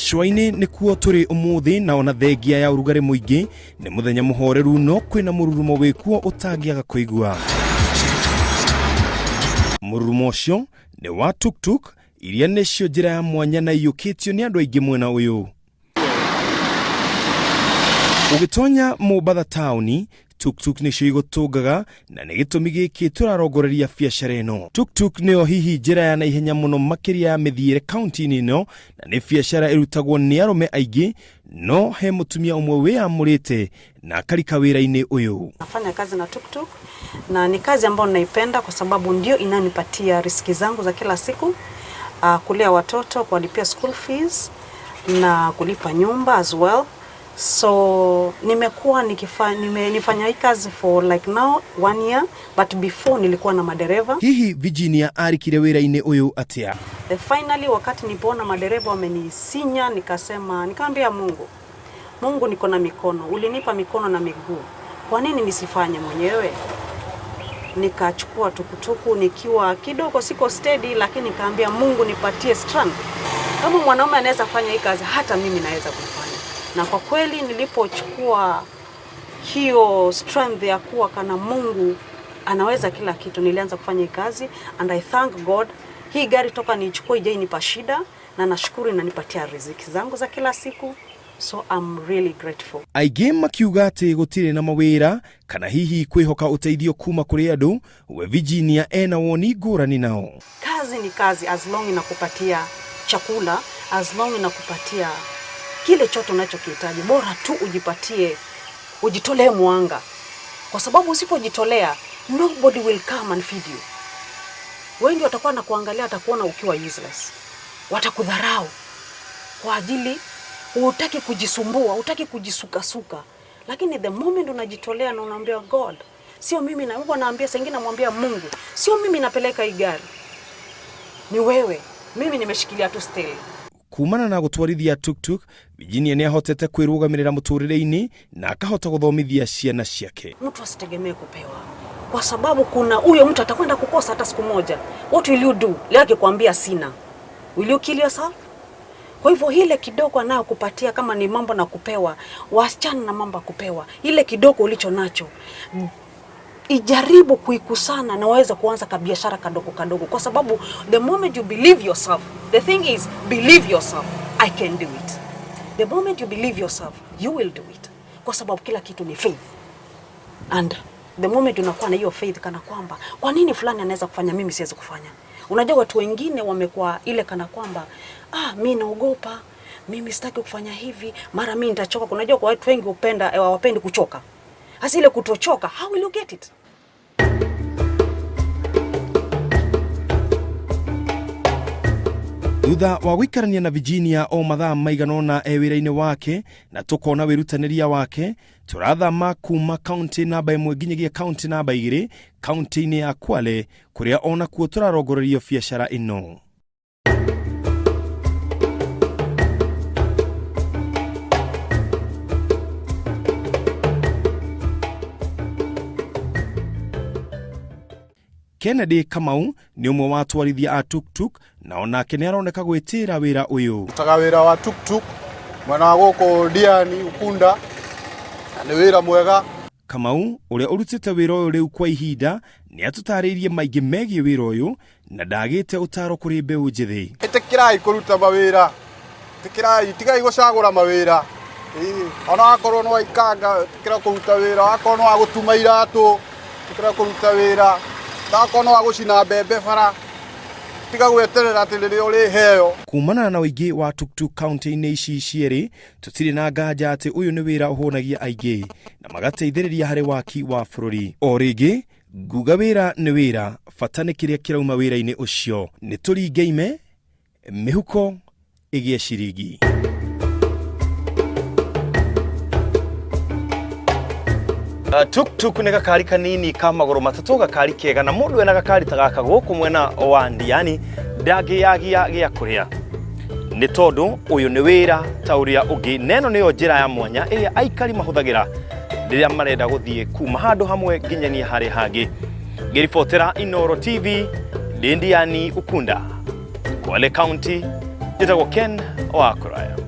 Gĩcũa-inĩ nĩkuo tũrĩ ũmũthĩ, na ona thengia ya ũrugarĩ mũingĩ nĩ mũthenya mũhoreru, no kwĩna mũrurumo wĩkuo ũtangĩaga kũigua. Mũrurumo ũcio nĩ wa tuktuk, iria nĩcio njĩra ya mwanya na iyũkĩtio nĩ andũ aingĩ mwena ũyũ. Ũgĩtonya Mombatha taũni, tuktuk nĩcio igũtũngaga, na nĩ gĩtũmi gĩkĩ tũrarongoreria biacara ĩno. Tuktuk nĩyo hihi njĩra ya naihenya mũno makĩria ya mĩthiĩre kaunti-inĩ ĩno, na nĩ biacara ĩrutagwo nĩ arũme aingĩ, no he mũtumia ũmwe wĩyamũrĩte na akarika wĩra-inĩ ũyũ. Nafanya kazi na tuktuk na ni kazi ambayo ninaipenda kwa sababu ndio inanipatia riziki zangu za kila siku, kulea watoto, kuwalipia school fees na kulipa nyumba as well. So nimekuwa nifanya hii kazi for like now 1 year, but before nilikuwa na madereva. Hihi Virginia arikire wĩra-inĩ ũyũ atĩa? The finally wakati nilipoona madereva wamenisinya, nikasema, nikaambia Mungu, Mungu niko na mikono, ulinipa mikono na miguu, kwa nini nisifanye mwenyewe? Nikachukua tukutuku nikiwa kidogo siko steady, lakini nikaambia Mungu nipatie strength. Kama mwanaume anaweza fanya hii kazi, hata mimi naweza kufanya. Na kwa kweli nilipochukua hiyo strength ya kuwa kana Mungu anaweza kila kitu, nilianza kufanya hii kazi and I thank God. Hii gari toka niichukue haijanipa shida, na nashukuru inanipatia riziki zangu za kila siku. So I'm really grateful. Aingĩ makiuga atĩ gũtirĩ na mawĩra kana hihi kwĩhoka ũteithio kuma kũrĩ andũ, we Virginia ena woni ngũrani nao. Kazi ni kazi, as long inakupatia chakula, as long inakupatia kile chote unachokihitaji, bora tu ujipatie, ujitolee mwanga. Kwa sababu usipojitolea, nobody will come and feed you. Wengi watakuwa na kuangalia, watakuona ukiwa useless. Watakudharau kwa ajili hutaki kujisumbua, hutaki kujisukasuka. Lakini the moment unajitolea na unaambia God, sio mimi, na Mungu anaambia, saa ingine namwambia Mungu, sio mimi napeleka hii gari, ni wewe, mimi nimeshikilia tu steering. Kumana na gũtwarithia tuktuk, Virginia nĩ ahotete kwĩrũgamĩrĩra mũtũrĩre-inĩ na akahota gũthomithia ciana ciake. Mtu asitegemee kupewa, kwa sababu kuna huyo mtu atakwenda kukosa hata siku moja. What will you do? Leo akikwambia sina, will you kill yourself? Kwa hivyo ile kidogo anayokupatia, kama ni mambo na kupewa, wachana na mambo ya kupewa. Ile kidogo ulicho nacho ijaribu kuikusana na waweze kuanza kabiashara kadogo kadogo, kwa sababu the moment you believe yourself, the thing is believe yourself, I can do it. The moment you believe yourself, you will do it, kwa sababu kila kitu ni faith. And the moment unakuwa na hiyo faith, kana kwamba kwa nini fulani anaweza kufanya, mimi siwezi kufanya. Unajua watu wengine wamekuwa ile kana kwamba, mimi naogopa, mimi sitaki kufanya hivi, mara mimi nitachoka. Unajua kwa watu wengi hawapendi kuchoka. Hasa ile kutochoka, how will you get it? Thutha wa gũikarania na Virginia o mathaa maigana ũna e wĩra-inĩ wake na tũkona wĩrutanĩria wake, tũrathama kuma kaunti namba 1 nginyagia kaunti namba 2 kaunti-inĩ ya Kwale, kũrĩa onakuo tũrarongorerio biacara ĩno. Kennedy Kamau nĩ ũmwe wa atwarithia a tuktuk, na onake nĩ aroneka gwĩtĩra wĩra ũyũ. Rutaga wĩra wa tuktuk mwena wa gũkũ Diani, Ukunda, na nĩ wĩra mwega. Kamau ũrĩa ũrutĩte wĩra ũyũ rĩu kwa ihinda nĩ atũtarĩirie maingĩ megiĩ wĩra ũyũ na ndagĩte ũtaro kũrĩ mbeũ njĩthĩ. Ĩtĩkĩrai kũruta mawĩra, ĩtĩkĩrai, tigai gũcagũra mawĩra. Ona wakorwo no ikanga, ĩtĩkĩra kũruta wĩra, wakorwo no wa gũtuma iratũ, ĩtĩkĩra kũruta wĩra, wakorwo no wa gũcina mbembe bara, tiga gweterera atĩ rĩrĩa ũrĩheo. Kumana na ũingĩ wa tuktuk kaunti-inĩ ici cierĩ, tũtirĩ na nganja atĩ ũyũ nĩ wĩra ũhũnagia aingĩ na magateithĩrĩria harĩ waki wa bũrũri. O rĩngĩ, nguga wĩra nĩ wĩra, bata nĩ kĩrĩa kĩrauma wĩra-inĩ ũcio. Nĩ tũringe ime, mĩhuko ĩgĩe ciringi. Tuktuk nĩ gakari kanini ka magũrũ matatũ, gakari kega, na mũndũ ena gakari ta gaka gũkũ mwena wa Ndiani ndangĩyagia gĩa kũrĩa, nĩ tondũ ũyũ nĩ wĩra ta ũrĩa ũngĩ, na ĩno nĩyo njĩra ya mwanya ĩrĩa aikari mahũthagĩra rĩrĩa marenda gũthiĩ kuma handũ hamwe nginyania harĩa hangĩ. Ngĩribotera Inooro TV ndĩ Ndiani Ukunda, Kwale County, njĩtagwo Ken wa Kũraya.